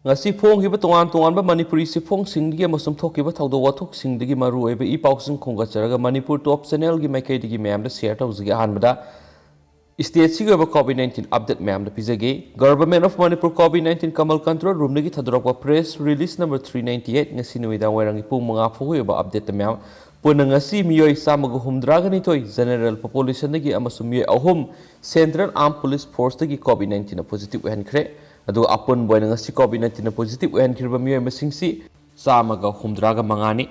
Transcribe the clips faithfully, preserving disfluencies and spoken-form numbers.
ꯉꯁꯤ ꯐꯣꯡꯈꯤꯕ ꯇꯣꯉꯥꯟ ꯇꯣꯉꯥꯟꯕ ꯃꯅꯤꯄꯨꯔꯤ ꯆꯦꯐꯣꯡꯁꯤꯡꯗꯒꯤ ꯑꯃꯁꯨꯡ ꯊꯣꯛꯈꯤꯕ ꯊꯧꯗꯣꯛ ꯋꯥꯊꯣꯛꯁꯤꯡꯗꯒꯤ ꯃꯔꯨꯑꯣꯏꯕ ꯏ ꯄꯥꯎꯁꯤꯡ ꯈꯣꯝꯒꯠꯆꯔꯒ ꯃꯅꯤꯄꯨꯔ ꯇꯣꯞ ꯆꯦꯅꯦꯜꯒꯤ ꯃꯥꯏꯀꯩꯗꯒꯤ ꯃꯌꯥꯝꯗ ꯁꯤꯌꯔ ꯇꯧꯖꯒꯦ꯫ ꯑꯍꯥꯟꯕꯗ ꯁ꯭ꯇꯦꯠꯁꯤꯒꯤ ꯑꯣꯏꯕ ꯀꯣꯚꯤꯗ ꯅꯥꯏꯟꯇꯤꯟ ꯑꯞꯗꯦꯠ ꯃꯌꯥꯝꯗ ꯄꯤꯖꯒꯦ꯫ Government of Manipur COVID nineteen Kamal Control Roomꯗꯒꯤ ꯊꯥꯗꯣꯔꯛꯄ press release number three ninety eight, ꯉꯁꯤ ꯅꯨꯃꯤꯗꯥꯡ ꯋꯥꯏꯔꯝꯒꯤ ꯄꯨꯡ ꯃꯉꯥ ꯐꯥꯎꯕꯒꯤ ꯑꯣꯏꯕ ꯑꯞꯗꯦꯠꯇ ꯃꯌꯥꯝ ꯄꯨꯟꯅ ꯉꯁꯤ ꯃꯤꯑꯣꯏ ꯆꯥꯝꯃꯒ ꯍꯨꯝꯗ꯭ꯔꯥꯒ ꯅꯤꯊꯣꯏ General Populationꯗꯒꯤ ꯑꯃꯁꯨꯡ ꯃꯤꯑꯣꯏ ꯑꯍꯨꯝ Central Armed Police Forceꯇꯒꯤ ꯀꯣꯚꯤꯗ ꯅꯥꯏꯟꯇꯤꯟꯅ ꯄꯣꯖꯤꯇꯤꯚ ꯑꯣꯏꯍꯟꯈ꯭ꯔꯦ꯫ ꯑꯗꯨꯒ ꯑꯄꯨꯟꯕ ꯑꯣꯏꯅ ꯉꯁꯤ ꯀꯣꯚꯤꯗ ꯅꯥꯏꯟꯇꯤꯟꯅ ꯄꯣꯖꯤꯇꯤꯚ ꯑꯣꯏꯍꯟꯈꯤꯕ ꯃꯤꯑꯣꯏ ꯃꯁꯤꯡꯁꯤ ꯆꯥꯝꯃꯒ ꯍꯨꯝꯗ꯭ꯔꯥꯒ ꯃꯉꯥꯅꯤ꯫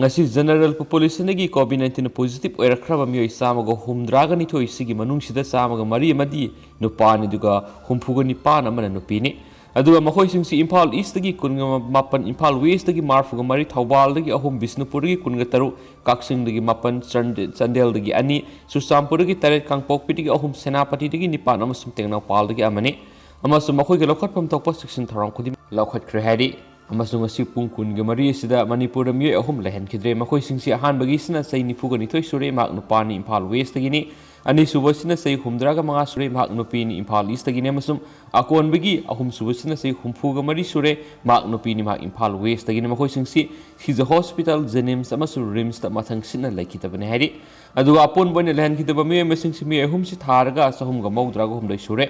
ꯉꯁꯤ General Populationꯗꯒꯤ ꯀꯣꯚꯤꯗ ꯅꯥꯏꯟꯇꯤꯟꯅ ꯄꯣꯖꯤꯇꯤꯚ ꯑꯣꯏꯔꯛꯈ꯭ꯔꯕ ꯃꯤꯑꯣꯏ ꯆꯥꯝꯃꯒ ꯍꯨꯝꯗ꯭ꯔꯥꯒ ꯅꯤꯊꯣꯏꯁꯤꯒꯤ ꯃꯅꯨꯡꯁꯤꯗ ꯆꯥꯝꯃꯒ ꯃꯔꯤ ꯑꯃꯗꯤ ꯅꯨꯄꯥꯅꯤ, ꯑꯗꯨꯒ ꯍꯨꯝꯐꯨꯒ ꯅꯤꯄꯥꯟ ꯑꯃꯅ ꯅꯨꯄꯤꯅꯤ꯫ ꯑꯗꯨꯒ ꯃꯈꯣꯏꯁꯤꯡꯁꯤ ꯏꯝꯐꯥꯜ ꯏꯁꯇꯒꯤ ꯀꯨꯟꯒ ꯃꯥꯄꯟ, ꯏꯝꯐꯥꯜ ꯋꯦꯁꯇꯒꯤ ꯃꯔꯤꯐꯨꯒ ꯃꯔꯤ, ꯊꯧꯕꯥꯜꯗꯒꯤ ꯑꯍꯨꯝ, ꯕꯤꯁꯅꯨꯄꯨꯔꯗꯒꯤ ꯀꯨꯟꯒ ꯇꯔꯨꯛ, ꯀꯛꯆꯤꯡꯗꯒꯤ ꯃꯥꯄꯟ, ꯆꯥꯟꯗꯦ-, ꯆꯥꯟꯗꯦꯜꯗꯒꯤ ꯑꯅꯤ, ꯆꯨꯔꯆꯥꯟꯄꯨꯔꯗꯒꯤ ꯇꯔꯦꯠ, ꯀꯥꯡꯄꯣꯛꯄꯤꯗꯒꯤ ꯑꯍꯨꯝ, ꯁꯦꯅꯥꯄꯇꯤꯗꯒꯤ ꯅꯤꯄꯥꯟ ꯑꯃꯁꯨꯡ ꯇꯦꯡꯅꯧꯄꯥꯜꯗꯒꯤ ꯑꯃꯅꯤ꯫ ꯑꯃꯁꯨꯡ ꯃꯈꯣꯏꯒꯤ ꯂꯧꯈꯠꯐꯝ ꯊꯣꯛꯄ ꯆꯦꯛꯁꯤꯟ ꯊꯧꯔꯥꯡ ꯈꯨꯗꯤꯡꯃꯛ ꯂꯧꯈꯠꯈ꯭ꯔꯦ ꯍꯥꯏꯔꯤ꯫ ꯑꯃꯁꯨꯡ ꯉꯁꯤ ꯄꯨꯡ ꯀꯨꯟꯒ ꯃꯔꯤ ꯑꯁꯤꯗ ꯃꯅꯤꯄꯨꯔꯗ ꯃꯤꯑꯣꯏ ꯑꯍꯨꯝ ꯂꯩꯍꯟꯈꯤꯗ꯭ꯔꯦ꯫ ꯃꯈꯣꯏꯁꯤꯡꯁꯤ ꯑꯍꯥꯟꯕꯒꯤꯁꯤꯅ ꯆꯍꯤ ꯅꯤꯐꯨꯒ ꯅꯤꯊꯣꯏ ꯁꯨꯔꯦ, ꯃꯍꯥꯛ ꯅꯨꯄꯥꯅꯤ, ꯏꯝꯐꯥꯜ ꯋꯦꯁꯇꯒꯤꯅꯤ꯫ ꯑꯅꯤꯁꯨꯕꯁꯤꯅ ꯆꯍꯤ ꯍꯨꯝꯗ꯭ꯔꯥꯒ ꯃꯉꯥ ꯁꯨꯔꯦ, ꯃꯍꯥꯛ ꯅꯨꯄꯤꯅꯤ, ꯏꯝꯐꯥꯜ ꯏꯁꯇꯒꯤꯅꯤ꯫ ꯑꯃꯁꯨꯡ ꯑꯀꯣꯟꯕꯒꯤ ꯑꯍꯨꯝꯁꯨꯕꯁꯤꯅ ꯆꯍꯤ ꯍꯨꯝꯐꯨꯒ ꯃꯔꯤ ꯁꯨꯔꯦ, ꯃꯍꯥꯛ ꯅꯨꯄꯤꯅꯤ, ꯃꯍꯥꯛ ꯏꯝꯐꯥꯜ ꯋꯦꯁꯇꯒꯤꯅꯤ꯫ ꯃꯈꯣꯏꯁꯤꯡꯁꯤ ꯁꯤꯖ ꯍꯣꯁꯄꯤꯇꯥꯜ, ꯖꯦꯅꯤꯝꯁ ꯑꯃꯁꯨꯡ ꯔꯤꯝꯁꯇ ꯃꯊꯪ ꯁꯤꯠꯅ ꯂꯩꯈꯤꯗꯕꯅꯤ ꯍꯥꯏꯔꯤ꯫ ꯑꯗꯨꯒ ꯑꯄꯨꯟꯕ ꯑꯣꯏꯅ ꯂꯩꯍꯟꯈꯤꯗꯕ ꯃꯤꯑꯣꯏ ꯃꯁꯤꯡꯁꯤ ꯃꯤꯑꯣꯏ ꯑꯍꯨꯝꯁꯤ ꯊꯥꯔꯒ ꯆꯍꯨꯝꯒ ꯃꯧꯗ꯭ꯔꯥꯒ ꯍꯨꯝꯗꯣꯏ ꯁꯨꯔꯦ꯫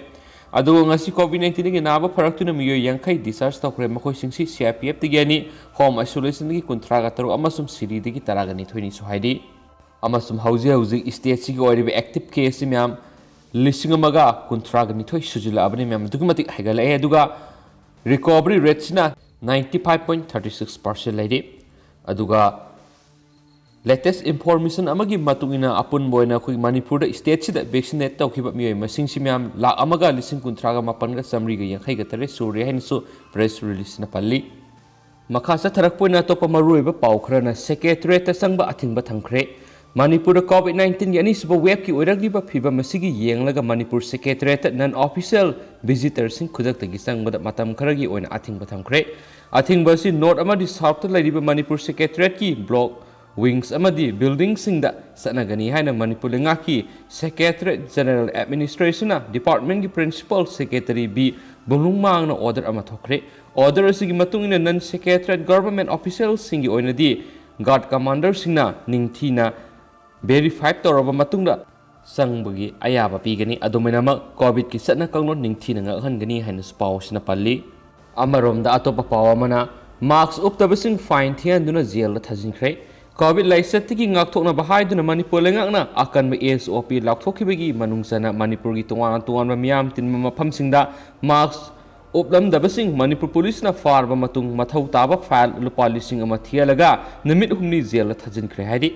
ꯑꯗꯨꯒ ꯉꯁꯤ ꯀꯣꯚꯤꯗ ꯅꯥꯏꯟꯇꯤꯟꯒꯤ ꯅꯥꯕ ꯐꯔꯛꯇꯨꯅ ꯃꯤꯑꯣꯏ ꯌꯥꯡꯈꯩ ꯗꯤꯁꯆꯥꯔꯖ ꯇꯧꯈ꯭ꯔꯦ꯫ ꯃꯈꯣꯏꯁꯤꯡꯁꯤ ꯁꯤ ꯑꯥꯏ ꯄꯤ ꯑꯦꯐꯇꯒꯤ ꯑꯅꯤ, ꯍꯣꯝ ꯑꯥꯏꯁꯣꯂꯦꯁꯟꯗꯒꯤ ꯀꯨꯟꯊ꯭ꯔꯥꯒ ꯇꯔꯨꯛ ꯑꯃꯁꯨꯡ ꯁꯤꯔꯤꯗꯒꯤ ꯇꯔꯥꯒ ꯅꯤꯊꯣꯏꯅꯤꯁꯨ ꯍꯥꯏꯔꯤ꯫ ꯑꯃꯁꯨꯡ ꯍꯧꯖꯤꯛ ꯍꯧꯖꯤꯛ ꯁ꯭ꯇꯦꯠꯁꯤꯒꯤ ꯑꯣꯏꯔꯤꯕ ꯑꯦꯛꯇꯤꯚ ꯀꯦꯁꯁꯤ ꯃꯌꯥꯝ ꯂꯤꯁꯤꯡ ꯑꯃꯒ ꯀꯨꯟꯊ꯭ꯔꯥꯒ ꯅꯤꯊꯣꯏ ꯁꯨꯖꯤꯜꯂꯛꯑꯕꯅꯤ ꯃꯌꯥꯝ, ꯑꯗꯨꯛꯀꯤ ꯃꯇꯤꯛ ꯍꯦꯟꯒꯠꯂꯛꯑꯦ꯫ ꯑꯗꯨꯒ recovery ꯔꯦꯠꯁꯤꯅ ninety five point thirty six percent ꯂꯩꯔꯤ꯫ ꯑꯗꯨꯒ latest information ꯑꯃꯒꯤ ꯃꯇꯨꯡ ꯏꯟꯅ ꯑꯄꯨꯟꯕ ꯑꯣꯏꯅ ꯑꯩꯈꯣꯏ ꯃꯅꯤꯄꯨꯔꯗ ꯁ꯭ꯇꯦꯠꯁꯤꯗ ꯚꯦꯛꯁꯤꯅꯦꯠ ꯇꯧꯈꯤꯕ ꯃꯤꯑꯣꯏ ꯃꯁꯤꯡꯁꯤ ꯃꯌꯥꯝ ꯂꯥꯈ ꯑꯃꯒ ꯂꯤꯁꯤꯡ ꯀꯨꯟꯊ꯭ꯔꯥꯒ ꯃꯥꯄꯟꯒ ꯆꯥꯃꯔꯤꯒ ꯌꯥꯡꯈꯩꯒ ꯇꯔꯦꯠ ꯁꯨꯔꯦ ꯍꯥꯏꯅꯁꯨ ꯄ꯭ꯔꯦꯁ ꯔꯤꯂꯤꯖꯅ ꯄꯜꯂꯤ꯫ ꯃꯈꯥ ꯆꯠꯊꯔꯛꯄ ꯑꯣꯏꯅ ꯑꯇꯣꯞꯄ ꯃꯔꯨꯑꯣꯏꯕ ꯄꯥꯎ ꯈꯔꯅ ꯁꯦꯀ꯭ꯔꯦꯇꯔꯤꯌꯦꯠꯇ ꯆꯪꯕ ꯑꯊꯤꯡꯕ ꯊꯝꯈ꯭ꯔꯦ꯫ ꯃꯅꯤꯄꯨꯔꯗ ꯀꯣꯚꯤꯗ ꯅꯥꯏꯟꯇꯤꯟꯒꯤ ꯑꯅꯤꯁꯨꯕ ꯋꯦꯕꯀꯤ ꯑꯣꯏꯔꯛꯂꯤꯕ ꯐꯤꯕꯝ ꯑꯁꯤꯒꯤ ꯌꯦꯡꯂꯒ ꯃꯅꯤꯄꯨꯔ ꯁꯦꯀ꯭ꯔꯦꯇꯔꯤꯌꯦꯠꯇ ꯅꯟ ꯑꯣꯐꯤꯁꯤꯌꯦꯜ ꯚꯤꯖꯤꯇꯔꯁꯤꯡ ꯈꯨꯗꯛꯇꯒꯤ ꯆꯪꯕꯗ ꯃꯇꯝ ꯈꯔꯒꯤ ꯑꯣꯏꯅ ꯑꯊꯤꯡꯕ ꯊꯝꯈ꯭ꯔꯦ꯫ ꯑꯊꯤꯡꯕ ꯑꯁꯤ ꯅꯣꯔꯠ ꯑꯃꯗꯤ ꯁꯥꯎꯠꯇ ꯂꯩꯔꯤꯕ ꯃꯅꯤꯄꯨꯔ ꯁꯦꯀ꯭ꯔꯦꯇꯔꯤꯌꯦꯠꯀꯤ ꯕ꯭ꯂꯣꯛ ꯋꯤꯡꯁ ꯑꯃꯗꯤ ꯕꯤꯜꯗꯤꯡꯁꯤꯡꯗ ꯆꯠꯅꯒꯅꯤ ꯍꯥꯏꯅ ꯃꯅꯤꯄꯨꯔ ꯂꯩꯉꯥꯛꯀꯤ ꯁꯦꯀ꯭ꯔꯦꯇꯔꯤꯌꯦꯠ ꯖꯦꯅꯔꯦꯜ ꯑꯦꯗꯃꯤꯅꯤꯁꯇ꯭ꯔꯦꯁꯟꯅ ꯗꯤꯄꯥꯔꯠꯃꯦꯟꯒꯤ ꯄ꯭ꯔꯤꯟꯁꯤꯄꯥꯜ ꯁꯦꯀ꯭ꯔꯦꯇꯔꯤ ꯕꯤ ꯕꯨꯡꯂꯨꯡ ꯃꯥꯡꯅ order ꯑꯃ ꯊꯣꯛꯈ꯭ꯔꯦ꯫ Order ꯑꯁꯤꯒꯤ ꯃꯇꯨꯡ ꯏꯟꯅ non secretariat government officialꯁꯤꯡꯒꯤ ꯑꯣꯏꯅꯗꯤ guard commanderꯁꯤꯡꯅ ꯅꯤꯡꯊꯤꯅ verify ꯇꯧꯔꯕ ꯃꯇꯨꯡꯗ ꯆꯪꯕꯒꯤ ꯑꯌꯥꯕ ꯄꯤꯒꯅꯤ꯫ ꯑꯗꯨꯃꯥꯏꯅꯃꯛ COVIDꯀꯤ ꯆꯠꯅ ꯀꯥꯡꯂꯣꯟ ꯅꯤꯡꯊꯤꯅ ꯉꯥꯛꯍꯟꯒꯅꯤ ꯍꯥꯏꯅꯁꯨ ꯄꯥꯎ ꯑꯁꯤꯅ ꯄꯜꯂꯤ꯫ ꯑꯃꯔꯣꯝꯗ ꯑꯇꯣꯞꯄ ꯄꯥꯎ ꯑꯃꯅ, mask ꯎꯞꯇꯕꯁꯤꯡ fine ꯊꯤꯍꯟꯗꯨꯅ jailꯗ ꯊꯥꯖꯤꯟꯈ꯭ꯔꯦ꯫ COVID ꯂꯥꯏꯆꯠꯇꯒꯤ ꯉꯥꯛꯊꯣꯛꯅꯕ ꯍꯥꯏꯗꯨꯅ ꯃꯅꯤꯄꯨꯔ ꯂꯩꯉꯥꯛꯅ ꯑꯀꯟꯕ SOP ꯂꯥꯎꯊꯣꯛꯈꯤꯕꯒꯤ ꯃꯅꯨꯡ ꯆꯟꯅ ꯃꯅꯤꯄꯨꯔꯒꯤ ꯇꯣꯉꯥꯟ ꯇꯣꯉꯥꯟꯕ ꯃꯤꯌꯥꯝ ꯇꯤꯟꯕ ꯃꯐꯝꯁꯤꯡꯗ mask ꯎꯞꯂꯝꯗꯕꯁꯤꯡ ꯃꯅꯤꯄꯨꯔ ꯄꯨꯂꯤꯁꯅ ꯐꯥꯔꯕ ꯃꯇꯨꯡ ꯃꯊꯧ ꯇꯥꯕ fine ꯂꯨꯄꯥ ꯂꯤꯁꯤꯡ ꯑꯃ ꯊꯤꯍꯜꯂꯒ ꯅꯨꯃꯤꯠ ꯍꯨꯝꯅꯤ jailꯗ ꯊꯥꯖꯤꯟꯈ꯭ꯔꯦ ꯍꯥꯏꯔꯤ꯫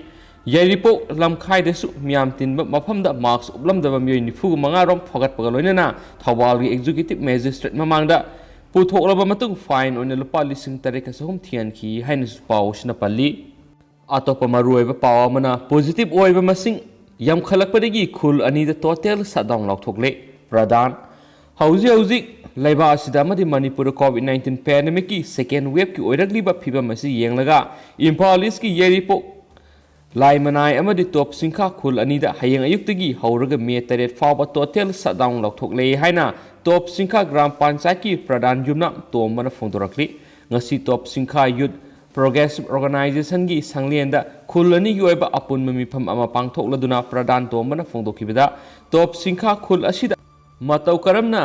ꯌꯥꯏꯔꯤꯄꯣꯛ ꯂꯝꯈꯥꯏꯗꯁꯨ ꯃꯤꯌꯥꯝ ꯇꯤꯟꯕ ꯃꯐꯝꯗ mask ꯎꯞꯂꯝꯗꯕ ꯃꯤꯑꯣꯏ ꯅꯤꯐꯨ ꯃꯉꯥ ꯔꯣꯝ ꯐꯥꯒꯠꯄꯒ ꯂꯣꯏꯅꯅ ꯊꯧꯕꯥꯜꯒꯤ executive magistrate ꯃꯃꯥꯡꯗ ꯄꯨꯊꯣꯛꯂꯕ ꯃꯇꯨꯡ fine ꯑꯣꯏꯅ ꯂꯨꯄꯥ ꯂꯤꯁꯤꯡ ꯇꯔꯦꯠꯀ ꯆꯍꯨꯝ ꯊꯤꯍꯟꯈꯤ ꯍꯥꯏꯅꯁꯨ ꯄꯥꯎ ꯑꯁꯤꯅ ꯄꯜꯂꯤ꯫ ꯑꯇꯣꯞꯄ ꯃꯔꯨꯑꯣꯏꯕ ꯄꯥꯎ ꯑꯃꯅ, positive ꯑꯣꯏꯕ ꯃꯁꯤꯡ ꯌꯥꯝꯈꯠꯂꯛꯄꯗꯒꯤ ꯈꯨꯜ ꯑꯅꯤꯗ total shutdown ꯂꯥꯎꯊꯣꯛꯂꯦ꯫ ꯄ꯭ꯔꯙꯥꯟ, ꯍꯧꯖꯤꯛ ꯍꯧꯖꯤꯛ ꯂꯩꯕꯥꯛ ꯑꯁꯤꯗ ꯑꯃꯗꯤ ꯃꯅꯤꯄꯨꯔꯗ COVID nineteen pandemicꯀꯤ second waveꯀꯤ ꯑꯣꯏꯔꯛꯂꯤꯕ ꯐꯤꯕꯝ ꯑꯁꯤ ꯌꯦꯡꯂꯒ ꯏꯝꯐꯥꯜ ꯏꯁꯀꯤ ꯌꯥꯏꯔꯤꯄꯣꯛ, ꯂꯥꯏꯃꯅꯥꯏ ꯑꯃꯗꯤ ꯇꯣꯞ ꯁꯤꯡꯈꯥ ꯈꯨꯜ ꯑꯅꯤꯗ ꯍꯌꯦꯡ ꯑꯌꯨꯛꯇꯒꯤ ꯍꯧꯔꯒ ꯃꯦ ꯇꯔꯦꯠ ꯐꯥꯎꯕ total shutdown ꯂꯧꯊꯣꯛꯂꯦ ꯍꯥꯏꯅ ꯇꯣꯞ ꯁꯤꯡꯈꯥ ꯒ꯭ꯔꯥꯝ ꯄꯟꯆꯥꯌꯠꯀꯤ ꯄ꯭ꯔꯙꯥꯟ ꯌꯨꯝꯅꯥꯝ ꯇꯣꯝꯕꯅ ꯐꯣꯡꯗꯣꯔꯛꯂꯤ꯫ ꯉꯁꯤ ꯇꯣꯞ ꯁꯤꯡꯈꯥ Youth Progressive Organizationꯒꯤ ꯁꯪꯂꯦꯟꯗ ꯈꯨꯜ ꯑꯅꯤꯒꯤ ꯑꯣꯏꯕ ꯑꯄꯨꯟꯕ ꯃꯤꯐꯝ ꯑꯃ ꯄꯥꯡꯊꯣꯛꯂꯗꯨꯅ ꯄ꯭ꯔꯙꯥꯟ ꯇꯣꯝꯕꯅ ꯐꯣꯡꯗꯣꯛꯈꯤꯕꯗ, ꯇꯣꯞ ꯁꯤꯡꯈꯥ ꯈꯨꯜ ꯑꯁꯤꯗ ꯃꯇꯧ ꯀꯔꯝꯅ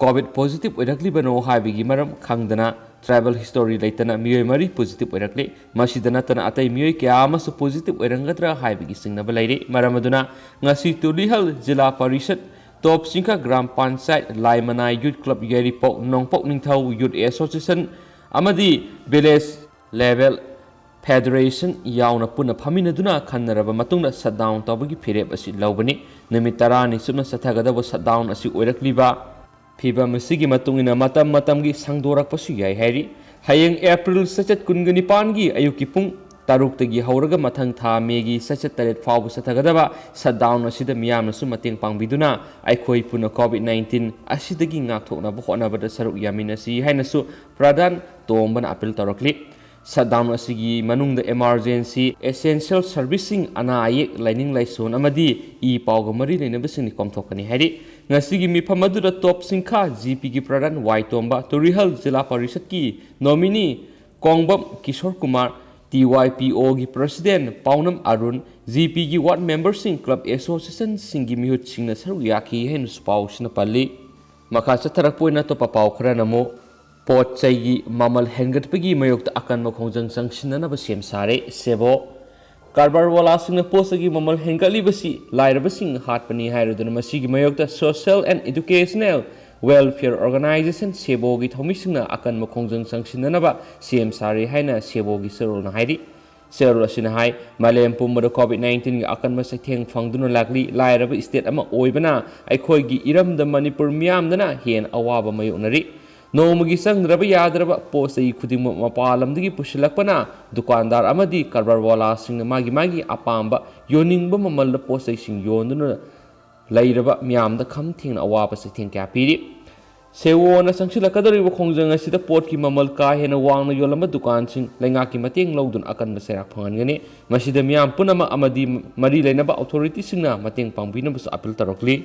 COVID positive ꯑꯣꯏꯔꯛꯂꯤꯕꯅꯣ ꯍꯥꯏꯕꯒꯤ ꯃꯔꯝ ꯈꯪꯗꯅ, tribal history ꯂꯩꯇꯅ ꯃꯤꯑꯣꯏ ꯃꯔꯤ positive ꯑꯣꯏꯔꯛꯂꯤ꯫ ꯃꯁꯤꯗ ꯅꯠꯇꯅ ꯑꯇꯩ ꯃꯤꯑꯣꯏ ꯀꯌꯥ ꯑꯃꯁꯨ positive ꯑꯣꯏꯔꯝꯒꯗ꯭ꯔꯥ ꯍꯥꯏꯕꯒꯤ ꯆꯤꯡꯅꯕ ꯂꯩꯔꯤ꯫ ꯃꯔꯝ ꯑꯗꯨꯅ ꯉꯁꯤ ꯇꯨꯂꯤꯍꯜ ꯖꯤꯂꯥ ꯄꯔꯤꯁꯠ, ꯇꯣꯞ ꯁꯤꯡꯈꯥ ꯒ꯭ꯔꯥꯝ ꯄꯟꯆꯥꯌꯠ, ꯂꯥꯏꯃꯅꯥꯏ Youth Club ꯌꯥꯏꯔꯤꯄꯣꯛ, ꯅꯣꯡꯄꯣꯛ ꯅꯤꯡꯊꯧ Youth Association ꯑꯃꯗꯤ village level federation ꯌꯥꯎꯅ ꯄꯨꯟꯅ ꯐꯝꯃꯤꯟꯅꯗꯨꯅ ꯈꯟꯅꯔꯕ ꯃꯇꯨꯡꯗ shutdown ꯇꯧꯕꯒꯤ ꯐꯤꯔꯦꯞ ꯑꯁꯤ ꯂꯧꯕꯅꯤ꯫ ꯅꯨꯃꯤꯠ ꯇꯔꯥꯅꯤ ꯆꯨꯞꯅ ꯆꯠꯊꯒꯗꯧꯕ shutdown ꯑꯁꯤ ꯑꯣꯏꯔꯛꯂꯤꯕ ꯐꯤꯕꯝ ꯑꯁꯤꯒꯤ ꯃꯇꯨꯡ ꯏꯟꯅ ꯃꯇꯝ ꯃꯇꯝꯒꯤ ꯁꯥꯡꯗꯣꯔꯛꯄꯁꯨ ꯌꯥꯏ ꯍꯥꯏꯔꯤ꯫ ꯍꯌꯦꯡ April ꯆꯩꯆꯠ ꯀꯨꯟꯒ ꯅꯤꯄꯥꯟꯒꯤ ꯑꯌꯨꯛꯀꯤ ꯄꯨꯡ ꯇꯔꯨꯛꯇꯒꯤ ꯍꯧꯔꯒ ꯃꯊꯪ ꯊꯥ Mayꯒꯤ ꯆꯩꯆꯠ ꯇꯔꯦꯠ ꯐꯥꯎꯕ ꯆꯠꯊꯒꯗꯕ shutdown ꯑꯁꯤꯗ ꯃꯤꯌꯥꯝꯅꯁꯨ ꯃꯇꯦꯡ ꯄꯥꯡꯕꯤꯗꯨꯅ ꯑꯩꯈꯣꯏ ꯄꯨꯟꯅ COVID nineteen ꯑꯁꯤꯗꯒꯤ ꯉꯥꯛꯊꯣꯛꯅꯕ ꯍꯣꯠꯅꯕꯗ ꯁꯔꯨꯛ ꯌꯥꯃꯤꯟꯅꯁꯤ ꯍꯥꯏꯅꯁꯨ ꯄ꯭ꯔꯙꯥꯟ ꯇꯣꯝꯕꯅ appeal ꯇꯧꯔꯛꯂꯤ꯫ Shutdown ꯑꯁꯤꯒꯤ ꯃꯅꯨꯡꯗ emergency essential serviceꯁꯤꯡ, ꯑꯅꯥ ꯑꯌꯦꯛ, ꯂꯥꯏꯅꯤꯡ ꯂꯥꯏꯁꯣꯟ ꯑꯃꯗꯤ ꯏ ꯄꯥꯎꯒ ꯃꯔꯤ ꯂꯩꯅꯕꯁꯤꯡꯗꯤ ꯀꯣꯝꯊꯣꯛꯀꯅꯤ ꯍꯥꯏꯔꯤ꯫ ꯉꯁꯤꯒꯤ ꯃꯤꯐꯝ ꯑꯗꯨꯗ ꯇꯣꯞ ꯁꯤꯡꯈꯥ ꯖꯤ ꯄꯤꯒꯤ ꯄ꯭ꯔꯙꯥꯟ ꯋꯥꯏ ꯇꯣꯝꯕ, ꯇꯨꯔꯤꯍꯜ ꯖꯤꯂꯥ ꯄꯔꯤꯁꯠꯀꯤ ꯅꯣꯃꯤꯅꯤ ꯀꯣꯡꯕꯝ ꯀꯤꯁꯣꯔ ꯀꯨꯃꯥꯔ, ꯇꯤ ꯋꯥꯏ ꯄꯤ ꯑꯣꯒꯤ ꯄ꯭ꯔꯁꯤꯗꯦꯟ ꯄꯥꯎꯅꯝ ꯑꯔꯨꯟ, ꯖꯤ ꯄꯤꯒꯤ ꯋꯥꯔꯗ ꯃꯦꯝꯕꯔꯁꯤꯡ, ꯀ꯭ꯂꯕ ꯑꯦꯁꯣꯁꯤꯌꯦꯁꯟꯁꯤꯡꯒꯤ ꯃꯤꯍꯨꯠꯁꯤꯡꯅ ꯁꯔꯨꯛ ꯌꯥꯈꯤ ꯍꯥꯏꯅꯁꯨ ꯄꯥꯎꯁꯤꯅ ꯄꯜꯂꯤ꯫ ꯃꯈꯥ ꯆꯠꯊꯔꯛꯄ ꯑꯣꯏꯅ ꯑꯇꯣꯞꯄ ꯄꯥꯎ ꯈꯔꯅ ꯑꯃꯨꯛ ꯄꯣꯠ ꯆꯩꯒꯤ ꯃꯃꯜ ꯍꯦꯟꯒꯠꯄꯒꯤ ꯃꯥꯌꯣꯛꯇ ꯑꯀꯟꯕ ꯈꯣꯡꯖꯪ ꯆꯪꯁꯤꯟꯅꯅꯕ ꯁꯦꯝ ꯁꯥꯔꯦ꯫ ꯁꯦꯕꯣ ꯀꯔꯕꯥꯔ ꯋꯥꯂꯥꯁꯤꯡꯅ ꯄꯣꯠ ꯆꯩꯒꯤ ꯃꯃꯜ ꯍꯦꯟꯒꯠꯂꯤꯕꯁꯤ ꯂꯥꯏꯔꯕꯁꯤꯡ ꯍꯥꯠꯄꯅꯤ ꯍꯥꯏꯔꯗꯨꯅ ꯃꯁꯤꯒꯤ ꯃꯥꯌꯣꯛꯇ Social and Educational Welfare Organization ꯁꯦꯕꯣꯒꯤ ꯊꯧꯃꯤꯁꯤꯡꯅ ꯑꯀꯟꯕ ꯈꯣꯡꯖꯪ ꯆꯪꯁꯤꯟꯅꯅꯕ ꯁꯦꯝ ꯁꯥꯔꯦ ꯍꯥꯏꯅ ꯁꯦꯕꯣꯒꯤ ꯆꯦꯔꯣꯜꯅ ꯍꯥꯏꯔꯤ꯫ ꯆꯦꯔꯣꯜ ꯑꯁꯤꯅ ꯍꯥꯏ, ꯃꯥꯂꯦꯝ ꯄꯨꯝꯕꯗ ꯀꯣꯚꯤꯗ ꯅꯥꯏꯟꯇꯤꯟꯒꯤ ꯑꯀꯟꯕ ꯆꯩꯊꯦꯡ ꯐꯪꯗꯨꯅ ꯂꯥꯛꯂꯤ꯫ ꯂꯥꯏꯔꯕ ꯁ꯭ꯇꯦꯠ ꯑꯃ ꯑꯣꯏꯕꯅ ꯑꯩꯈꯣꯏꯒꯤ ꯏꯔꯝꯗꯝ ꯃꯅꯤꯄꯨꯔ ꯃꯤꯌꯥꯝꯗꯅ ꯍꯦꯟꯅ ꯑꯋꯥꯕ ꯃꯥꯌꯣꯛꯅꯔꯤ꯫ ꯅꯣꯡꯃꯒꯤ ꯆꯪꯗ꯭ꯔꯕ ꯌꯥꯗ꯭ꯔꯕ ꯄꯣꯠ ꯆꯩ ꯈꯨꯗꯤꯡꯃꯛ ꯃꯄꯥꯟ ꯂꯝꯗꯒꯤ ꯄꯨꯁꯤꯜꯂꯛꯄꯅ ꯗꯨꯀꯥꯟꯗꯥꯔ ꯑꯃꯗꯤ ꯀꯔꯕꯥꯔ ꯋꯥꯂꯥꯁꯤꯡꯅ ꯃꯥꯒꯤ ꯃꯥꯒꯤ ꯑꯄꯥꯝꯕ ꯌꯣꯟꯅꯤꯡꯕ ꯃꯃꯜꯗ ꯄꯣꯠ ꯆꯩꯁꯤꯡ ꯌꯣꯟꯗꯨꯅ ꯂꯩꯔꯕ ꯃꯤꯌꯥꯝꯗ ꯈꯝ ꯊꯦꯡꯅ ꯑꯋꯥꯕ ꯆꯩꯊꯦꯡ ꯀꯌꯥ ꯄꯤꯔꯤ꯫ ꯁꯦꯕꯣꯅ ꯆꯪꯁꯤꯜꯂꯛꯀꯗꯧꯔꯤꯕ ꯈꯣꯡꯖꯪ ꯑꯁꯤꯗ ꯄꯣꯠꯀꯤ ꯃꯃꯜ ꯀꯥ ꯍꯦꯟꯅ ꯋꯥꯡꯅ ꯌꯣꯜꯂꯝꯕ ꯗꯨꯀꯥꯟꯁꯤꯡ ꯂꯩꯉꯥꯛꯀꯤ ꯃꯇꯦꯡ ꯂꯧꯗꯨꯅ ꯑꯀꯟꯕ ꯆꯩꯔꯥꯛ ꯐꯪꯍꯟꯒꯅꯤ꯫ ꯃꯁꯤꯗ ꯃꯤꯌꯥꯝ ꯄꯨꯝꯅꯃꯛ ꯑꯃꯗꯤ ꯃꯔꯤ ꯂꯩꯅꯕ ꯑꯣꯊꯣꯔꯤꯇꯤꯁꯤꯡꯅ ꯃꯇꯦꯡ ꯄꯥꯡꯕꯤꯅꯕꯁꯨ ꯑꯥꯄꯤꯜ ꯇꯧꯔꯛꯂꯤ꯫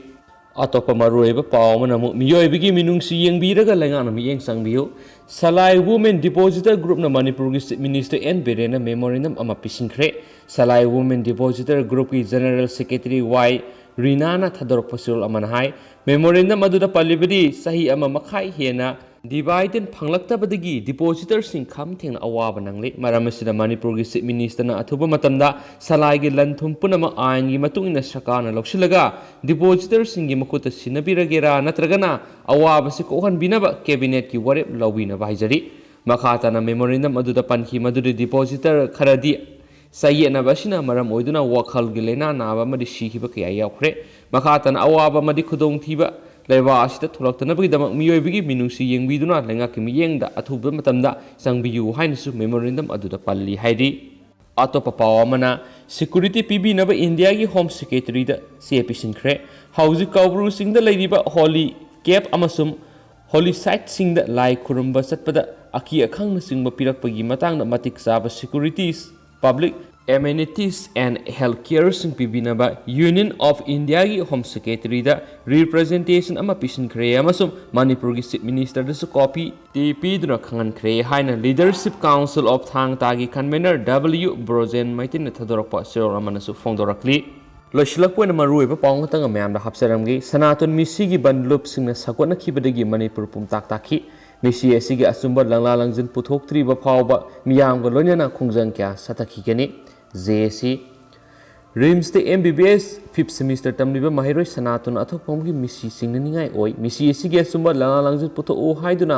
ꯑꯇꯣꯞꯄ ꯃꯔꯨꯑꯣꯏꯕ ꯄꯥꯎ ꯑꯃꯅ ꯑꯃꯨꯛ ꯃꯤꯑꯣꯏꯕꯒꯤ ꯃꯤꯅꯨꯡꯁꯤ ꯌꯦꯡꯕꯤꯔꯒ ꯂꯩꯉꯥꯛꯅ ꯃꯤꯠꯌꯦꯡ ꯆꯪꯕꯤꯌꯨ꯫ ꯁꯂꯥꯏ Women Depositor Groupꯅ ꯃꯅꯤꯄꯨꯔꯒꯤ Chief Minister ꯑꯦꯟ ꯕꯤꯔꯦꯟꯅ memorandum ꯑꯃ ꯄꯤꯁꯤꯟꯈ꯭ꯔꯦ꯫ ꯁꯂꯥꯏ Women Depositor Groupꯀꯤ General Secretary ꯋꯥꯏ ꯔꯤꯅꯥꯅ ꯊꯥꯗꯣꯔꯛꯄ ꯆꯦꯔꯣꯜ ꯑꯃꯅ ꯍꯥꯏ, memorandum ꯑꯗꯨꯗ ꯄꯜꯂꯤꯕꯗꯤ ꯆꯍꯤ ꯑꯃ ꯃꯈꯥꯏ ꯍꯦꯟꯅ dividend ꯐꯪꯂꯛꯇꯕꯗꯒꯤ depositorꯁꯤꯡ ꯈꯝ ꯊꯦꯡꯅ ꯑꯋꯥꯕ ꯅꯪꯂꯤ꯫ ꯃꯔꯝ ꯑꯁꯤꯅ ꯃꯅꯤꯄꯨꯔꯒꯤ Chief Ministerꯅ ꯑꯊꯨꯕ ꯃꯇꯝꯗ ꯁꯂꯥꯏꯒꯤ ꯂꯟ ꯊꯨꯝ ꯄꯨꯝꯅꯃꯛ ꯑꯥꯏꯟꯒꯤ ꯃꯇꯨꯡ ꯏꯟꯅ ꯁꯔꯀꯥꯔꯅ ꯂꯧꯁꯤꯜꯂꯒ depositorꯁꯤꯡꯒꯤ ꯃꯈꯨꯠꯇ ꯁꯤꯟꯅꯕꯤꯔꯒꯦꯔꯥ ꯅꯠꯇ꯭ꯔꯒꯅ ꯑꯋꯥꯕꯁꯤ ꯀꯣꯛꯍꯟꯕꯤꯅꯕ Cabinetꯀꯤ ꯋꯥꯔꯦꯞ ꯂꯧꯕꯤꯅꯕ ꯍꯥꯏꯖꯔꯤ꯫ ꯃꯈꯥ ꯇꯥꯅ memorandum ꯑꯗꯨꯗ ꯄꯟꯈꯤ ꯃꯗꯨꯗꯤ depositor ꯈꯔꯗꯤ ꯆꯌꯦꯠꯅꯕ ꯑꯁꯤꯅ ꯃꯔꯝ ꯑꯣꯏꯗꯨꯅ ꯋꯥꯈꯜꯒꯤ ꯂꯥꯏꯅꯥ ꯅꯥꯕ ꯑꯃꯗꯤ ꯁꯤꯈꯤꯕ ꯀꯌꯥ ꯌꯥꯎꯈ꯭ꯔꯦ꯫ ꯃꯈꯥ ꯇꯥꯅ ꯑꯋꯥꯕ ꯑꯃꯗꯤ ꯈꯨꯗꯣꯡꯊꯤꯕ ꯂꯩꯕꯥꯛ ꯑꯁꯤꯗ ꯊꯣꯛꯂꯛꯇꯅꯕꯒꯤꯗꯃꯛ ꯃꯤꯑꯣꯏꯕꯒꯤ ꯃꯤꯅꯨꯡꯁꯤ ꯌꯦꯡꯕꯤꯗꯨꯅ ꯂꯩꯉꯥꯛꯀꯤ ꯃꯤꯠꯌꯦꯡꯗ ꯑꯊꯨꯕ ꯃꯇꯝꯗ ꯆꯪꯕꯤꯌꯨ ꯍꯥꯏꯅꯁꯨ memorandum ꯑꯗꯨꯗ ꯄꯜꯂꯤ ꯍꯥꯏꯔꯤ꯫ ꯑꯇꯣꯞꯄ ꯄꯥꯎ ꯑꯃꯅ, security ꯄꯤꯕꯤꯅꯕ ꯏꯟꯗꯤꯌꯥꯒꯤ Home Secretaryꯗ ꯆꯦ ꯄꯤꯁꯤꯟꯈ꯭ꯔꯦ꯫ ꯍꯧꯖꯤꯛ ꯀꯧꯕ꯭ꯔꯨ ꯆꯤꯡꯗ ꯂꯩꯔꯤꯕ Holy Cave ꯑꯃꯁꯨꯡ Holy Siteꯁꯤꯡꯗ ꯂꯥꯏ ꯈꯨꯔꯨꯝꯕ ꯆꯠꯄꯗ ꯑꯀꯤ ꯑꯈꯪꯅꯆꯤꯡꯕ ꯄꯤꯔꯛꯄꯒꯤ ꯃꯇꯥꯡꯗ ꯃꯇꯤꯛ ꯆꯥꯕ securities, public Amenities and Health Careꯁꯤꯡ ꯄꯤꯕꯤꯅꯕ Union of Indiaꯒꯤ Home Secretaryꯗ representation ꯑꯃ ꯄꯤꯁꯤꯟꯈ꯭ꯔꯦ ꯑꯃꯁꯨꯡ ꯃꯅꯤꯄꯨꯔꯒꯤ Chief Ministerꯗꯁꯨ copy ꯇꯤ ꯄꯤꯗꯨꯅ ꯈꯪꯍꯟꯈ꯭ꯔꯦ ꯍꯥꯏꯅ Leadership Council of ꯊꯥꯡ ꯇꯥꯒꯤ convener W ꯕ꯭ꯔꯣꯖꯦꯟ ꯃꯩꯇꯩꯅ ꯊꯥꯗꯣꯔꯛꯄ ꯆꯦꯔꯣꯜ ꯑꯃꯅꯁꯨ ꯐꯣꯡꯗꯣꯔꯛꯂꯤ꯫ ꯂꯣꯏꯁꯤꯜꯂꯛꯄ ꯑꯣꯏꯅ ꯃꯔꯨꯑꯣꯏꯕ ꯄꯥꯎ ꯉꯥꯛꯇꯪ ꯃꯌꯥꯝꯗ ꯍꯥꯞꯆꯔꯝꯒꯦ꯫ ꯁꯅꯥꯇꯣꯟ ꯃꯤꯁꯤꯒꯤ ꯕꯟ ꯂꯨꯞꯁꯤꯡꯅ ꯁꯧꯒꯠꯅꯈꯤꯕꯗꯒꯤ ꯃꯅꯤꯄꯨꯔ ꯄꯨꯝꯇꯥꯛ ꯇꯥꯈꯤ꯫ ꯃꯤꯁꯤ ꯑꯁꯤꯒꯤ ꯑꯆꯨꯝꯕ ꯂꯪꯂꯥ ꯂꯪꯖꯤꯟ ꯄꯨꯊꯣꯛꯇ꯭ꯔꯤꯕ ꯐꯥꯎꯕ ꯃꯤꯌꯥꯝꯒ ꯂꯣꯏꯅꯅ ꯈꯣꯡꯖꯪ ꯀꯌꯥ ꯆꯠꯊꯈꯤꯒꯅꯤ꯫ ꯖꯦ ꯑꯦ ꯁꯤ꯫ ꯔꯤꯝꯁꯇ ꯑꯦꯝ ꯕꯤ ꯕꯤ ꯑꯦꯁ fifth semester ꯇꯝꯂꯤꯕ ꯃꯍꯩꯔꯣꯏ ꯁꯅꯥꯇꯣꯟ ꯑꯊꯣꯛꯐꯝꯒꯤ ꯃꯤꯁꯤ ꯆꯤꯡꯅꯅꯤꯡꯉꯥꯏ ꯑꯣꯏ꯫ ꯃꯤꯁꯤ ꯑꯁꯤꯒꯤ ꯑꯆꯨꯝꯕ ꯂꯪꯂꯥ ꯂꯪꯖꯤꯟ ꯄꯨꯊꯣꯛꯎ ꯍꯥꯏꯗꯨꯅ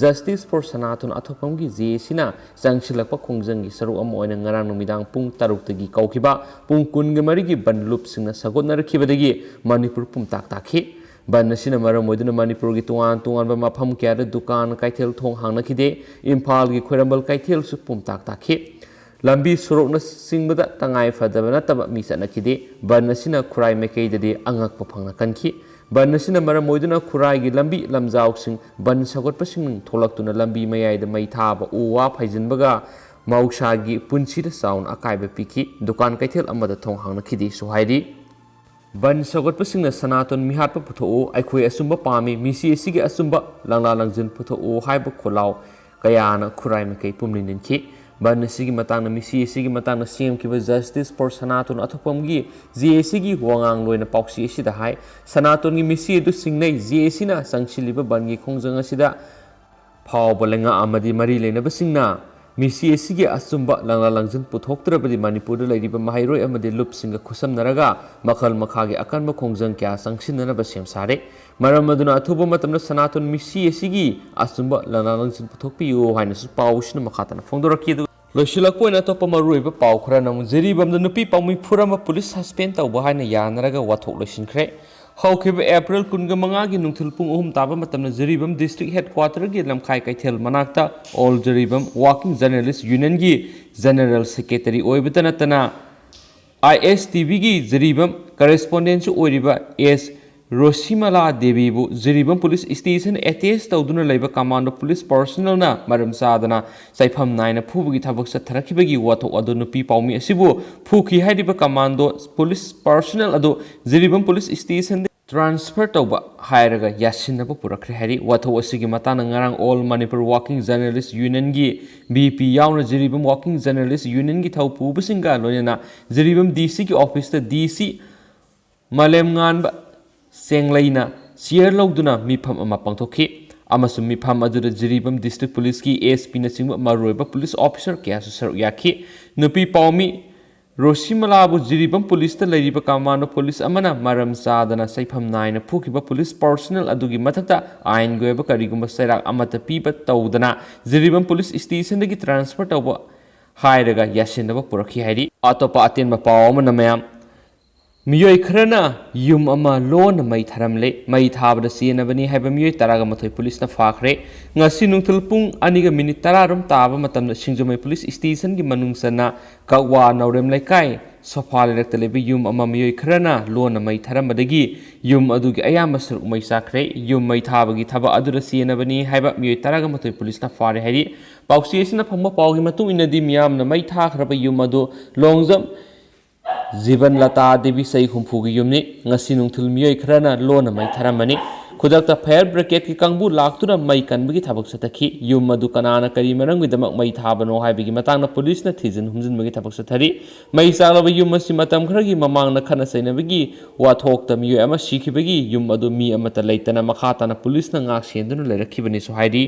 Justice for ꯁꯅꯥꯇꯣꯟ ꯑꯊꯣꯛꯐꯝꯒꯤ ꯖꯦ ꯑꯦ ꯁꯤꯅ ꯆꯪꯁꯤꯜꯂꯛꯄ ꯈꯣꯡꯖꯪꯒꯤ ꯁꯔꯨꯛ ꯑꯃ ꯑꯣꯏꯅ ꯉꯔꯥꯡ ꯅꯨꯃꯤꯗꯥꯡ ꯄꯨꯡ ꯇꯔꯨꯛꯇꯒꯤ ꯀꯧꯈꯤꯕ ꯄꯨꯡ ꯀꯨꯟꯒ ꯃꯔꯤꯒꯤ ꯕꯟ ꯂꯨꯞꯁꯤꯡꯅ ꯁꯧꯒꯠꯅꯔꯛꯈꯤꯕꯗꯒꯤ ꯃꯅꯤꯄꯨꯔ ꯄꯨꯝꯇꯥꯛ ꯇꯥꯈꯤ꯫ ꯕꯟ ꯑꯁꯤꯅ ꯃꯔꯝ ꯑꯣꯏꯗꯨꯅ ꯃꯅꯤꯄꯨꯔꯒꯤ ꯇꯣꯉꯥꯟ ꯇꯣꯉꯥꯟꯕ ꯃꯐꯝ ꯀꯌꯥꯗ ꯗꯨꯀꯥꯟ ꯀꯩꯊꯦꯜ ꯊꯣꯡ ꯍꯥꯡꯅꯈꯤꯗꯦ꯫ ꯏꯝꯐꯥꯜꯒꯤ ꯈ꯭ꯋꯥꯏꯔꯝꯕꯟ ꯀꯩꯊꯦꯜꯁꯨ ꯄꯨꯝꯇꯥꯛ ꯇꯥꯈꯤ꯫ ꯂꯝꯕꯤ ꯁꯣꯔꯣꯛꯅꯆꯤꯡꯕꯗ ꯇꯉꯥꯏ ꯐꯗꯕ ꯅꯠꯇꯕ ꯃꯤ ꯆꯠꯅꯈꯤꯗꯦ꯫ ꯕꯟ ꯑꯁꯤꯅ ꯈꯨꯔꯥꯏ ꯃꯥꯏꯀꯩꯗꯗꯤ ꯑꯉꯛꯄ ꯐꯪꯅ ꯀꯟꯈꯤ꯫ ꯕꯟ ꯑꯁꯤꯅ ꯃꯔꯝ ꯑꯣꯏꯗꯨꯅ ꯈꯨꯔꯥꯏꯒꯤ ꯂꯝꯕꯤ ꯂꯝꯖꯥꯎꯁꯤꯡ ꯕꯟ ꯁꯧꯒꯠꯄꯁꯤꯡ ꯊꯣꯛꯂꯛꯇꯨꯅ ꯂꯝꯕꯤ ꯃꯌꯥꯏꯗ ꯃꯩ ꯊꯥꯕ, ꯎ ꯋꯥ ꯐꯩꯖꯤꯟꯕꯒ ꯃꯍꯧꯁꯥꯒꯤ ꯄꯨꯟꯁꯤꯗ ꯆꯥꯎꯅ ꯑꯀꯥꯏꯕ ꯄꯤꯈꯤ꯫ ꯗꯨꯀꯥꯟ ꯀꯩꯊꯦꯜ ꯑꯃꯗ ꯊꯣꯡ ꯍꯥꯡꯅꯈꯤꯗꯦꯁꯨ ꯍꯥꯏꯔꯤ꯫ ꯕꯟ ꯁꯧꯒꯠꯄꯁꯤꯡꯅ "ꯁꯅꯥꯇꯣꯟ ꯃꯤꯍꯥꯠꯄ ꯄꯨꯊꯣꯛꯎ, ꯑꯩꯈꯣꯏ ꯑꯆꯨꯝꯕ ꯄꯥꯝꯃꯤ, ꯃꯤꯁꯤ ꯑꯁꯤꯒꯤ ꯑꯆꯨꯝꯕ ꯂꯪꯂꯥ ꯂꯪꯖꯤꯟ ꯄꯨꯊꯣꯛꯎ" ꯍꯥꯏꯕ ꯈꯣꯜꯂꯥꯎ ꯀꯌꯥꯅ ꯈꯨꯔꯥꯏ ꯃꯥꯏꯀꯩ ꯄꯨꯝꯂꯤ ꯅꯤꯟꯈꯤ꯫ ꯕꯟ ꯑꯁꯤꯒꯤ ꯃꯇꯥꯡꯗ, ꯃꯤꯁꯤ ꯑꯁꯤꯒꯤ ꯃꯇꯥꯡꯗ ꯁꯦꯝꯈꯤꯕ Justice for ꯁꯅꯥꯇꯣꯟ ꯑꯊꯣꯛꯐꯝꯒꯤ ꯖꯦ ꯑꯦ ꯁꯤꯒꯤ ꯋꯥꯉꯥꯡꯂꯣꯏꯅ ꯄꯥꯎꯆꯦ ꯑꯁꯤꯗ ꯍꯥꯏ, ꯁꯅꯥꯇꯣꯟꯒꯤ ꯃꯤꯁꯤ ꯑꯗꯨ ꯆꯤꯡꯅꯩ꯫ ꯖꯦ ꯑꯦ ꯁꯤꯅ ꯆꯪꯁꯤꯜꯂꯤꯕ ꯕꯟꯒꯤ ꯈꯣꯡꯖꯪ ꯑꯁꯤꯗ ꯐꯥꯎꯕ ꯂꯩꯉꯥꯛ ꯑꯃꯗꯤ ꯃꯔꯤ ꯂꯩꯅꯕꯁꯤꯡꯅ ꯃꯤꯁꯤ ꯑꯁꯤꯒꯤ ꯑꯆꯨꯝꯕ ꯂꯪꯂꯥ ꯂꯪꯖꯤꯟ ꯄꯨꯊꯣꯛꯇ꯭ꯔꯕꯗꯤ ꯃꯅꯤꯄꯨꯔꯗ ꯂꯩꯔꯤꯕ ꯃꯍꯩꯔꯣꯏ ꯑꯃꯗꯤ ꯂꯨꯞꯁꯤꯡꯒ ꯈꯨꯠꯁꯝꯅꯔꯒ ꯃꯈꯜ ꯃꯈꯥꯒꯤ ꯑꯀꯟꯕ ꯈꯣꯡꯖꯪ ꯀꯌꯥ ꯆꯪꯁꯤꯟꯅꯅꯕ ꯁꯦꯝ ꯁꯥꯔꯦ꯫ ꯃꯔꯝ ꯑꯗꯨꯅ ꯑꯊꯨꯕ ꯃꯇꯝꯗ ꯁꯅꯥꯇꯣꯟ ꯃꯤꯁꯤ ꯑꯁꯤꯒꯤ ꯑꯆꯨꯝꯕ ꯂꯪꯂꯥ ꯂꯪꯖꯤꯟ ꯄꯨꯊꯣꯛꯄꯤꯌꯨ ꯍꯥꯏꯅꯁꯨ ꯄꯥꯎꯁꯤꯅ ꯃꯈꯥ ꯇꯥꯅ ꯐꯣꯡꯗꯣꯔꯛꯈꯤ꯫ ꯑꯗꯨꯒ ꯂꯣꯏꯁꯤꯜꯂꯛꯄ ꯑꯣꯏꯅ ꯑꯇꯣꯞꯄ ꯃꯔꯨꯑꯣꯏꯕ ꯄꯥꯎ ꯈꯔꯅ ꯑꯃꯨꯛ ꯖꯤꯔꯤꯕꯥꯝꯗ ꯅꯨꯄꯤ ꯄꯥꯎꯃꯤ ꯐꯨꯔꯝꯕ ꯄꯨꯂꯤꯁ suspend ꯇꯧꯕ ꯍꯥꯏꯅ ꯌꯥꯅꯔꯒ ꯋꯥꯊꯣꯛ ꯂꯣꯏꯁꯤꯟꯈ꯭ꯔꯦ꯫ ꯍꯧꯈꯤꯕ ꯑꯦꯄ꯭ꯔꯤꯜ ꯀꯨꯟꯒ ꯃꯉꯥꯒꯤ ꯅꯨꯡꯊꯤꯜ ꯄꯨꯡ ꯑꯍꯨꯝ ꯇꯥꯕ ꯃꯇꯝꯗ ꯖꯤꯔꯤꯕꯥꯝ district headquarterꯒꯤ ꯂꯝꯈꯥꯏ ꯀꯩꯊꯦꯜ ꯃꯅꯥꯛꯇ All Jiribam Working Journalist Unionꯒꯤ General Secretary ꯑꯣꯏꯕꯇ ꯅꯠꯇꯅ I S T Vꯒꯤ ꯖꯤꯔꯤꯕꯥꯝ correspondentꯁꯨ ꯑꯣꯏꯔꯤꯕ ꯑꯦꯁ ꯔꯣꯁꯤꯃꯂꯥ ꯗꯦꯕꯤꯕꯨ ꯖꯤꯔꯤꯕꯥꯝ ꯄꯨꯂꯤꯁ ꯁ꯭ꯇꯦꯁꯟ ꯑꯦꯇꯦꯆ ꯇꯧꯗꯨꯅ ꯂꯩꯕ ꯀꯃꯥꯟꯗꯣ ꯄꯨꯂꯤꯁ ꯄꯔꯁꯣꯅꯦꯜꯅ ꯃꯔꯝ ꯆꯥꯗꯅ ꯆꯩꯐꯝ ꯅꯥꯏꯅ ꯐꯨꯕꯒꯤ ꯊꯕꯛ ꯆꯠꯊꯔꯛꯈꯤꯕꯒꯤ ꯋꯥꯊꯣꯛ ꯑꯗꯨ ꯅꯨꯄꯤ ꯄꯥꯎꯃꯤ ꯑꯁꯤꯕꯨ ꯐꯨꯈꯤ ꯍꯥꯏꯔꯤꯕ ꯀꯃꯥꯟꯗꯣ ꯄꯨꯂꯤꯁ ꯄꯔꯁꯣꯅꯦꯜ ꯑꯗꯨ ꯖꯤꯔꯤꯕꯥꯝ ꯄꯨꯂꯤꯁ ꯁ꯭ꯇꯦꯁꯟꯗ ꯇ꯭ꯔꯥꯟꯁꯐꯔ ꯇꯧꯕ ꯍꯥꯏꯔꯒ ꯌꯥꯁꯤꯟꯅꯕ ꯄꯨꯔꯛꯈ꯭ꯔꯦ ꯍꯥꯏꯔꯤ꯫ ꯋꯥꯊꯣꯛ ꯑꯁꯤꯒꯤ ꯃꯇꯥꯡꯗ ꯉꯔꯥꯡ ꯑꯣꯜ ꯃꯅꯤꯄꯨꯔ ꯋꯥꯔꯀꯤꯡ ꯖꯔꯅꯦꯂꯤꯁ ꯌꯨꯅꯤꯌꯟꯒꯤ ꯕꯤ ꯄꯤ ꯌꯥꯎꯅ ꯖꯤꯔꯤꯕꯥꯝ ꯋꯥꯔꯀꯤꯡ ꯖꯔꯅꯦꯂꯤꯁ ꯌꯨꯅꯤꯌꯟꯒꯤ ꯊꯧꯄꯨꯕꯁꯤꯡꯒ ꯂꯣꯏꯅꯅ ꯖꯤꯔꯤꯕꯥꯝ ꯗꯤ ꯁꯤꯒꯤ ꯑꯣꯐꯤꯁꯇ ꯗꯤ ꯁꯤ ꯃꯥꯂꯦꯝꯉꯥꯟꯕ ꯆꯦꯡꯂꯩꯅ ꯆꯤꯌꯔ ꯂꯧꯗꯨꯅ ꯃꯤꯐꯝ ꯑꯃ ꯄꯥꯡꯊꯣꯛꯈꯤ ꯑꯃꯁꯨꯡ ꯃꯤꯐꯝ ꯑꯗꯨꯗ ꯖꯤꯔꯤꯕꯥꯝ ꯗꯤꯁꯇ꯭ꯔꯤꯛ ꯄꯨꯂꯤꯁꯀꯤ ꯑꯦꯁ ꯄꯤꯅꯆꯤꯡꯕ ꯃꯔꯨꯑꯣꯏꯕ ꯄꯨꯂꯤꯁ ꯑꯣꯐꯤꯁꯔ ꯀꯌꯥꯁꯨ ꯁꯔꯨꯛ ꯌꯥꯈꯤ꯫ ꯅꯨꯄꯤ ꯄꯥꯎꯃꯤ ꯔꯣꯁꯤꯃꯂꯥꯕꯨ ꯖꯤꯔꯤꯕꯥꯝ ꯄꯨꯂꯤꯁꯇ ꯂꯩꯔꯤꯕ ꯀꯃꯥꯟꯗꯣ ꯄꯨꯂꯤꯁ ꯑꯃꯅ ꯃꯔꯝ ꯆꯥꯗꯅ ꯆꯩꯐꯝ ꯅꯥꯏꯅ ꯐꯨꯈꯤꯕ ꯄꯨꯂꯤꯁ ꯄꯔꯁꯣꯅꯦꯜ ꯑꯗꯨꯒꯤ ꯃꯊꯛꯇ ꯑꯥꯏꯟꯒꯤ ꯑꯣꯏꯕ ꯀꯔꯤꯒꯨꯝꯕ ꯆꯩꯔꯥꯛ ꯑꯃꯠꯇ ꯄꯤꯕ ꯇꯧꯗꯅ ꯖꯤꯔꯤꯕꯥꯝ ꯄꯨꯂꯤꯁ ꯁ꯭ꯇꯦꯁꯟꯗꯒꯤ ꯇ꯭ꯔꯥꯟꯁꯐꯔ ꯇꯧꯕ ꯍꯥꯏꯔꯒ ꯌꯥꯁꯤꯟꯅꯕ ꯄꯨꯔꯛꯈꯤ ꯍꯥꯏꯔꯤ꯫ ꯑꯇꯣꯞꯄ ꯑꯇꯦꯟꯕ ꯄꯥꯎ ꯑꯃꯅ ꯃꯌꯥꯝ ꯃꯤꯑꯣꯏ ꯈꯔꯅ ꯌꯨꯝ ꯑꯃ ꯂꯣꯟꯅ ꯃꯩ ꯊꯥꯔꯝꯂꯦ꯫ ꯃꯩ ꯊꯥꯕꯗ ꯆꯦꯟꯅꯕꯅꯤ ꯍꯥꯏꯕ ꯃꯤꯑꯣꯏ ꯇꯔꯥꯒ ꯃꯥꯊꯣꯏ ꯄꯨꯂꯤꯁꯅ ꯐꯥꯈ꯭ꯔꯦ꯫ ꯉꯁꯤ ꯅꯨꯡꯊꯤꯜ ꯄꯨꯡ ꯑꯅꯤꯒ ꯃꯤꯅꯤꯠ ꯇꯔꯥꯔꯣꯝ ꯇꯥꯕ ꯃꯇꯝꯗ ꯁꯤꯡꯖꯃꯩ ꯄꯨꯂꯤꯁ ꯁ꯭ꯇꯦꯁꯟꯒꯤ ꯃꯅꯨꯡ ꯆꯟꯅ ꯀꯛꯋꯥ ꯅꯥꯎꯔꯦꯝ ꯂꯩꯀꯥꯏ ꯁꯣꯐꯥ ꯂꯩꯔꯛꯇ ꯂꯩꯕ ꯌꯨꯝ ꯑꯃ ꯃꯤꯑꯣꯏ ꯈꯔꯅ ꯂꯣꯟꯅ ꯃꯩ ꯊꯥꯔꯝꯕꯗꯒꯤ ꯌꯨꯝ ꯑꯗꯨꯒꯤ ꯑꯌꯥꯝꯕ ꯁꯔꯨꯛ ꯃꯩ ꯆꯥꯛꯈ꯭ꯔꯦ꯫ ꯌꯨꯝ ꯃꯩ ꯊꯥꯕꯒꯤ ꯊꯕꯛ ꯑꯗꯨꯗ ꯆꯦꯟꯅꯕꯅꯤ ꯍꯥꯏꯕ ꯃꯤꯑꯣꯏ ꯇꯔꯥꯒ ꯃꯥꯊꯣꯏ ꯄꯨꯂꯤꯁꯅ ꯐꯥꯔꯦ ꯍꯥꯏꯔꯤ꯫ ꯄꯥꯎꯆꯦ ꯑꯁꯤꯅ ꯐꯪꯕ ꯄꯥꯎꯒꯤ ꯃꯇꯨꯡ ꯏꯟꯅꯗꯤ ꯃꯤꯌꯥꯝꯅ ꯃꯩ ꯊꯥꯈ꯭ꯔꯕ ꯌꯨꯝ ꯑꯗꯨ ꯂꯣꯡꯖꯝ ꯖꯤꯕꯟ ꯂꯇꯥ ꯗꯦꯕꯤ ꯆꯍꯤ ꯍꯨꯝꯐꯨꯒꯤ ꯌꯨꯝꯅꯤ꯫ ꯉꯁꯤ ꯅꯨꯡꯊꯤꯜ ꯃꯤꯑꯣꯏ ꯈꯔꯅ ꯂꯣꯟꯅ ꯃꯩ ꯊꯥꯔꯝꯕꯅꯤ꯫ ꯈꯨꯗꯛꯇ ꯐꯥꯌꯔ ꯕ꯭ꯔꯤꯒꯦꯗꯀꯤ ꯀꯥꯡꯕꯨ ꯂꯥꯛꯇꯨꯅ ꯃꯩ ꯀꯟꯕꯒꯤ ꯊꯕꯛ ꯆꯠꯊꯈꯤ꯫ ꯌꯨꯝ ꯑꯗꯨ ꯀꯅꯥꯅ ꯀꯔꯤ ꯃꯔꯝꯒꯤꯗꯃꯛ ꯃꯩ ꯊꯥꯕꯅꯣ ꯍꯥꯏꯕꯒꯤ ꯃꯇꯥꯡꯗ ꯄꯨꯂꯤꯁꯅ ꯊꯤꯖꯤꯟ ꯍꯨꯝꯖꯤꯟꯕꯒꯤ ꯊꯕꯛ ꯆꯠꯊꯔꯤ꯫ ꯃꯩ ꯆꯥꯛꯂꯕ ꯌꯨꯝ ꯑꯁꯤ ꯃꯇꯝ ꯈꯔꯒꯤ ꯃꯃꯥꯡꯗ ꯈꯠꯅ ꯆꯩꯅꯕꯒꯤ ꯋꯥꯊꯣꯛꯇ ꯃꯤꯑꯣꯏ ꯑꯃ ꯁꯤꯈꯤꯕꯒꯤ ꯌꯨꯝ ꯑꯗꯨ ꯃꯤ ꯑꯃꯠꯇ ꯂꯩꯇꯅ ꯃꯈꯥ ꯇꯥꯅ ꯄꯨꯂꯤꯁꯅ ꯉꯥꯛ ꯁꯦꯟꯗꯨꯅ ꯂꯩꯔꯛꯈꯤꯕꯅꯤꯁꯨ ꯍꯥꯏꯔꯤ꯫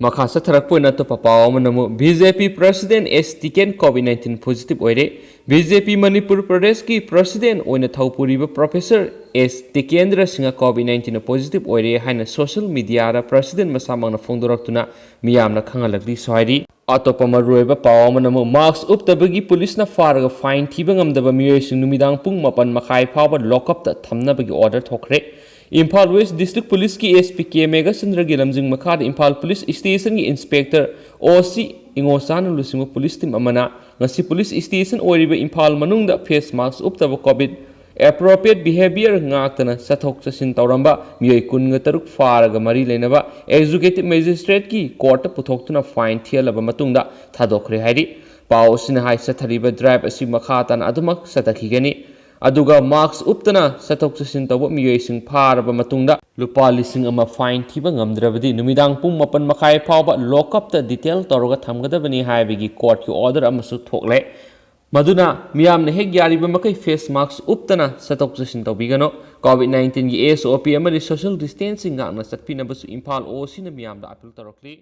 ꯃꯈꯥ ꯆꯠꯊꯔꯛꯄ ꯑꯣꯏꯅ ꯑꯇꯣꯞꯄ ꯄꯥꯎ ꯑꯃꯅ ꯑꯃꯨꯛ ꯕꯤ ꯖꯦ ꯄꯤ ꯄ꯭ꯔꯁꯤꯗꯦꯟ ꯑꯦꯁ ꯇꯤꯀꯦꯟ ꯀꯣꯚꯤꯗ ꯅꯥꯏꯟꯇꯤꯟ ꯄꯣꯖꯤꯇꯤꯚ ꯑꯣꯏꯔꯦ꯫ ꯕꯤ ꯖꯦ ꯄꯤ ꯃꯅꯤꯄꯨꯔ ꯄ꯭ꯔꯗꯦꯁꯀꯤ ꯄ꯭ꯔꯁꯤꯗꯦꯟ ꯑꯣꯏꯅ ꯊꯧ ꯄꯨꯔꯤꯕ ꯄ꯭ꯔꯣꯐꯦꯁꯔ ꯑꯦꯁ Tikendra Singh COVID nineteen positive ꯑꯣꯏꯔꯦ ꯍꯥꯏꯅ ꯁꯣꯁꯤꯌꯦꯜ ꯃꯤꯗꯤꯌꯥꯗ ꯄ꯭ꯔꯁꯤꯗꯦꯟ ꯃꯁꯥꯃꯛꯅ ꯐꯣꯡꯗꯣꯔꯛꯇꯨꯅ ꯃꯤꯌꯥꯝꯅ ꯈꯪꯍꯜꯂꯛꯂꯤꯁꯨ ꯍꯥꯏꯔꯤ꯫ ꯑꯇꯣꯞꯄ ꯃꯔꯨꯑꯣꯏꯕ ꯄꯥꯎ ꯑꯃꯅ ꯑꯃꯨꯛ ꯃꯥꯁꯛ ꯎꯞꯇꯕꯒꯤ ꯄꯨꯂꯤꯁꯅ ꯐꯥꯔꯒ ꯐꯥꯏꯟ ꯊꯤꯕ ꯉꯝꯗꯕ ꯃꯤꯑꯣꯏꯁꯤꯡ ꯅꯨꯃꯤꯗꯥꯡ ꯄꯨꯡ ꯃꯥꯄꯟ ꯃꯈꯥꯏ ꯐꯥꯎꯕ ꯂꯣꯛꯑꯞꯇ ꯊꯝꯅꯕꯒꯤ ꯑꯣꯔꯗꯔ ꯊꯣꯛꯈ꯭ꯔꯦ꯫ ꯏꯝꯐꯥꯜ ꯋꯦꯁ ꯗꯤꯁꯇ꯭ꯔꯤꯛ ꯄꯨꯂꯤꯁꯀꯤ ꯑꯦꯁ ꯄꯤ ꯀꯦ ꯃꯦꯘꯆꯟꯗ꯭ꯔꯒꯤ ꯂꯝꯖꯤꯡ ꯃꯈꯥꯗ ꯏꯝꯐꯥꯜ ꯄꯨꯂꯤꯁ ꯁ꯭ꯇꯦꯁꯟꯒꯤ ꯏꯟꯁꯄꯦꯛꯇꯔ ꯑꯣ ꯁꯤ ꯏꯉꯣꯆꯥꯅ ꯂꯨꯆꯤꯡꯕ ꯄꯨꯂꯤꯁ ꯇꯤꯝ ꯑꯃꯅ ꯉꯁꯤ ꯄꯨꯂꯤꯁ ꯁ꯭ꯇꯦꯁꯟ ꯑꯣꯏꯔꯤꯕ ꯏꯝꯐꯥꯜ ꯃꯅꯨꯡꯗ ꯐꯦꯁ ꯃꯥꯁꯛ ꯎꯞꯇꯕ ꯀꯣꯚꯤꯗ ꯑꯦꯄ꯭ꯔꯣꯄ꯭ꯔꯤꯌꯦꯠ ꯕꯤꯍꯦꯕꯤꯌꯔ ꯉꯥꯛꯇꯅ ꯆꯠꯊꯣꯛ ꯆꯠꯁꯤꯟ ꯇꯧꯔꯝꯕ ꯃꯤꯑꯣꯏ ꯀꯨꯟꯒ ꯇꯔꯨꯛ ꯐꯥꯔꯒ ꯃꯔꯤ ꯂꯩꯅꯕ ꯑꯦꯛꯖꯤꯀ꯭ꯌꯨꯇꯤꯚ ꯃꯦꯖꯤꯁꯇ꯭ꯔꯦꯠꯀꯤ ꯀꯣꯔꯠꯇ ꯄꯨꯊꯣꯛꯇꯨꯅ ꯐꯥꯏꯟ ꯊꯤꯍꯜꯂꯕ ꯃꯇꯨꯡꯗ ꯊꯥꯗꯣꯛꯈ꯭ꯔꯦ ꯍꯥꯏꯔꯤ꯫ ꯄꯥꯎ ꯑꯁꯤꯅ ꯍꯥꯏ, ꯆꯠꯊꯔꯤꯕ ꯗ꯭ꯔꯥꯏꯚ ꯑꯁꯤ ꯃꯈꯥ ꯇꯥꯅ ꯑꯗꯨꯃꯛ ꯆꯠꯊꯈꯤꯒꯅꯤ꯫ ꯑꯗꯨꯒ ꯃꯥꯛꯁ ꯎꯞꯇꯅ ꯆꯠꯊꯣꯛ ꯆꯠꯁꯤꯟ ꯇꯧꯕ ꯃꯤꯑꯣꯏꯁꯤꯡ ꯐꯥꯔꯕ ꯃꯇꯨꯡꯗ ꯂꯨꯄꯥ ꯂꯤꯁꯤꯡ ꯑꯃ ꯐꯥꯏꯟ ꯊꯤꯕ ꯉꯝꯗ꯭ꯔꯕꯗꯤ ꯅꯨꯃꯤꯗꯥꯡ ꯄꯨꯡ ꯃꯥꯄꯟ ꯃꯈꯥꯏ ꯐꯥꯎꯕ ꯂꯣꯛꯑꯞꯇ ꯗꯤꯇꯦꯟ ꯇꯧꯔꯒ ꯊꯝꯒꯗꯕꯅꯤ ꯍꯥꯏꯕꯒꯤ ꯀꯣꯔꯠꯀꯤ ꯑꯣꯔꯗꯔ ꯑꯃꯁꯨ ꯊꯣꯛꯂꯦ꯫ ꯃꯗꯨꯅ ꯃꯤꯌꯥꯝꯅ ꯍꯦꯛ ꯌꯥꯔꯤꯕ ꯃꯈꯩ ꯐꯦꯁ ꯃꯥꯛꯁ ꯎꯞꯇꯅ ꯆꯠꯊꯣꯛ ꯆꯠꯁꯤꯟ ꯇꯧꯕꯤꯒꯅꯨ꯫ ꯀꯣꯚꯤꯗ ꯅꯥꯏꯟꯇꯤꯟꯒꯤ ꯑꯦꯁ ꯑꯣ ꯄꯤ ꯑꯃꯗꯤ ꯁꯣꯁꯤꯌꯦꯜ ꯗꯤꯁꯇꯦꯟꯁꯤꯡ ꯉꯥꯛꯅ ꯆꯠꯄꯤꯅꯕꯁꯨ ꯏꯝꯐꯥꯜ ꯑꯣ ꯁꯤꯅ ꯃꯤꯌꯥꯝꯗ ꯑꯥꯄꯤꯜ ꯇꯧꯔꯛꯂꯤ꯫